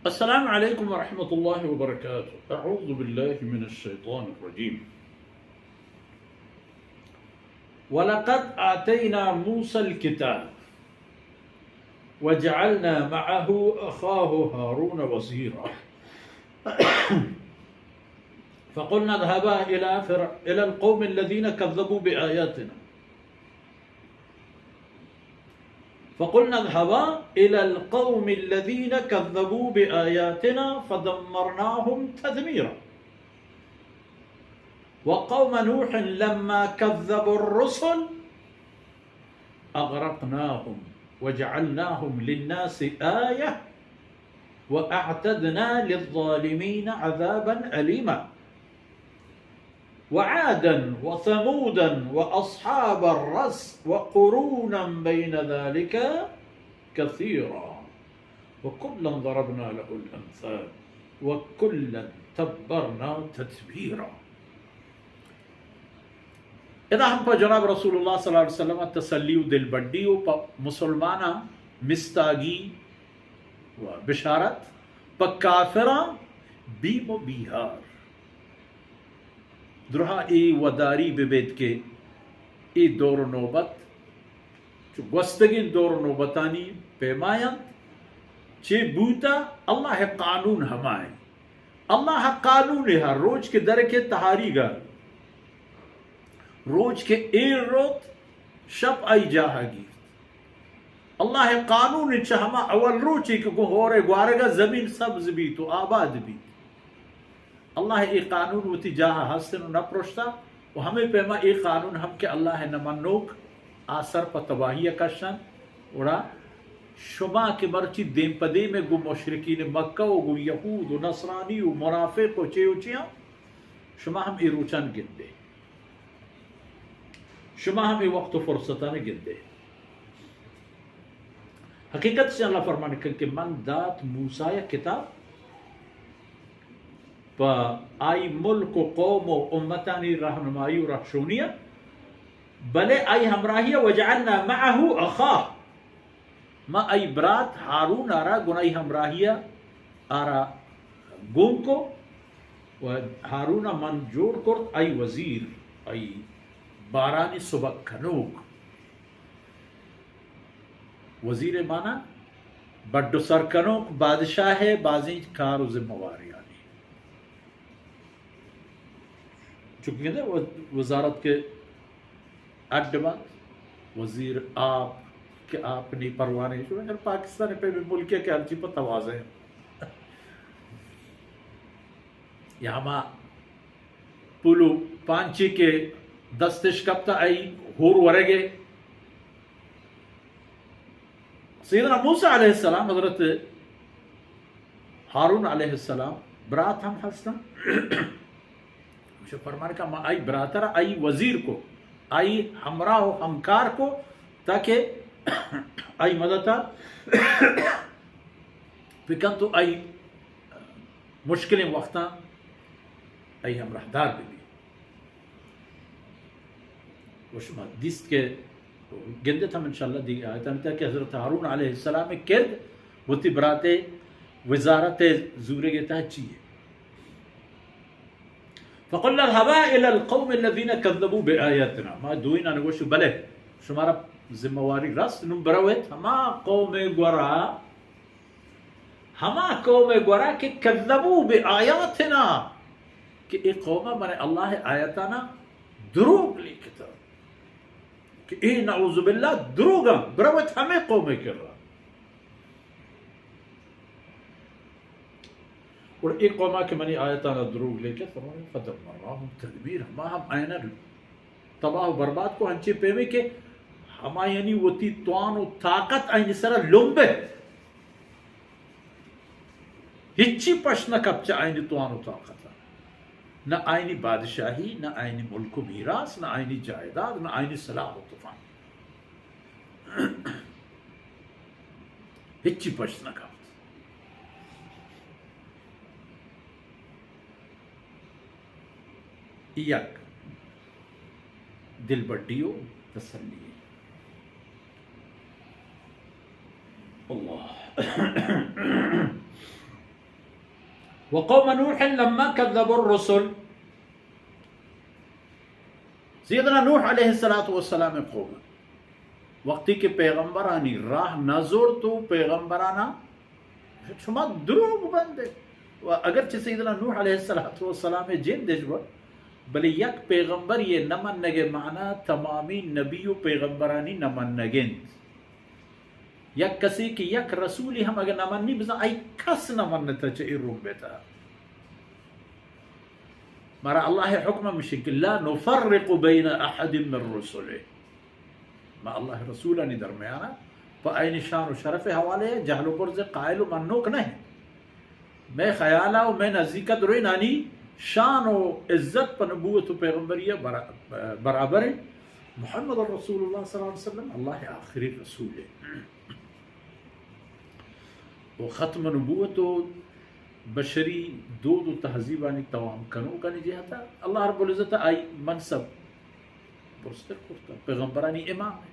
السلام عليكم ورحمة الله وبركاته. أعوذ بالله من الشيطان الرجيم. ولقد آتينا موسى الكتاب وجعلنا معه أخاه هارون وزيرا. فقلنا اذهبا إلى فرع-، إلى القوم الذين كذبوا بآياتنا. فقلنا اذهبا إلى القوم الذين كذبوا بآياتنا فدمرناهم تدميرا. وقوم نوح لما كذبوا الرسل أغرقناهم وجعلناهم للناس آية وأعتدنا للظالمين عذابا أليما. وعادا وثمودا وأصحاب الرس وقرونا بين ذلك كثيرا وكلا ضربنا له الأمثال وكلا تبرنا تتبيرا. ادا ہم پہ جناب رسول اللہ صلی اللہ علیہ وسلم تسلی و دلبڈی و پہ مسلماناں مستاگی و بشارت، پہ کافراں بیم و بیہار۔ درہا اے وداری بہ بیت کہ اے دور و نوبت چو گوستگیں دور و نوبتانی پیما انت، چے بوتا، اللہ ءِ قانون ہما انت۔ اللہ ءِ قانون ءَ ہر روچ کہ درکے تہاریگ ءَ، روچ کہ ایر روت، شپ آئی جاہ ءَ گیرت۔ اللہ ءِ قانون چہ ہما اول روچے کہ گوں ہور ءِ گوارگ ءَ زمین سبز بیت و آباد بیت۔ اللہ ءِ اے قانون وتی جاہ ءَ ہست انت و نہ پرشتہ و ہمے پیما اے قانون ہم کہ اللہ ءِ نہ منوک آ سر پہ تباہی ءَ کش انت۔ گڑا شما کہ مرچی دیم پہ دیم ءَ گوں مشرکین مکہ و گوں یہود و نصرانی و منافق و چے و چیاں، شما ہم اے روچان گندے۔ شما ہم اے وقت و فرصتان گندے۔ حقیقت چہ اللہ فرمان کن کہ من دات موسیٰ ءَ کتاب پہ آئی ملک و قوم و امتانی رہنمائی و رہشونی ءَ، بلے آئی ہمراہی ءَ وجعلنا معه اخاه، ما آئی برات ہارون ءَ را گوں آئی ہمراہی ءَ آ را گون کو و ہارون ءَ من جوڑ کرت آئی وزیر، آئی بارانی سبک کنوک۔ وزیر ءِ مانا بڈ و سر کنوک، بادشاہ ءِ بازیں کار و ذمہ واریانی۔ چونکہ گندے و-، وزارت کہ اڈ بنت، وزیر آپ کہ آپ نی پرواہ نہ انت، چونکہ پاکستان ءِ پیمیں ملکے کہ ہرچی پہ تواضع انت۔ یا ہما پولو پانچے کہ دستش کپتا آئی ہور ورگے۔ سیدنا موسیٰ علیہ السلام، حضرت ہارون علیہ السلام برات ہم ہستن۔ گوشے فرمان کا ما آئی براتر آئی وزیر کو، آئی ہمراہ و ہمکار کو، تاکہ آئی مدد بکن تو آئی مشکلیں وقتاں آئی ہمراہدار بہ بی۔ و شما دیست کہ گندت ہم انشاءاللہ دیگہ آیتانی تہا کہ حضرت ہارون علیہ السلام ءِ کرد وتی برات ءِ وزارت ءِ زورگ ءِ تہا چی ہے۔ فقلنا اذهبا إلى القوم الذين كذبوا بآياتنا، ما دوئینان گوشت بلے شمارا ذمہ واری رست، نوں برویت ہما قوم ءِ گورا، ہما قوم ءِ گورا کہ کذبوا بآياتنا، کہ اے قوم ءَ من اللہ ءِ آیتانا دروگ لیکتا، کہ اے نعوذ باللہ دروگاں، بروت ہمے قوم ءِ کرا۔ اور اے قوم ءَ کہ منی آیتانا دروگ لیکت، فرمائے فدمرناهم تدميرا، ما ہم آیانا تباہ و برباد کو، انچیں پیمے کہ ہمایانی وتی توان و طاقت آیانی سرا لمبت، ہچی پشت نہ کپت چہ آیانی توان و طاقت، نہ آیانی بادشاہی، نہ آیانی ملک و میراث، نہ آیانی جائیداد، نہ آیانی سلاح و تفنگ، ہچی پشت نہ کپت۔ یک دلبڈی و تسلی۔ اللہ۔ وقوم نوح لما كذبوا الرسل، سیدنا نوح علیہ الصلوۃ والسلام قوم وقتی کہ پیغمبرانی راہ نہ زورت و پیغمبرانا شما دروگ بندے۔ و اگرچہ سیدنا نوح علیہ الصلوۃ والسلام جندش بہ، بلے یک پیغمبر یہ نہ منگ معنی تمامی نبی و پیغمبرانی نہ منگ انت۔ یک کسی کہ یک رسولی ہم اگر نہ منی، بزاں آئی کس نہ منتا چہ اے رومبتا۔ مارا اللہ حکم مشی کہ لا نفرق بین احد من رسله۔ ما اللہ رسولانی درمیانا پہ آئین شان و شرف حوالے جہل و برز قائل و منوک نہیں۔ مئے خیالا و مئے نزیکا درینانی شان و عزت پہ نبوت و پیغمبری برا-، برابر ہے۔ محمد رسول اللہ صلی اللہ علیہ وسلم اللہ آخری رسول ہے۔ و ختم نبوت و بشری دود و تہذیبانی توام کنوکانی جہتا اللہ رب العزت آئی منصب برزتر کرتا، پیغمبرانی امام ہے۔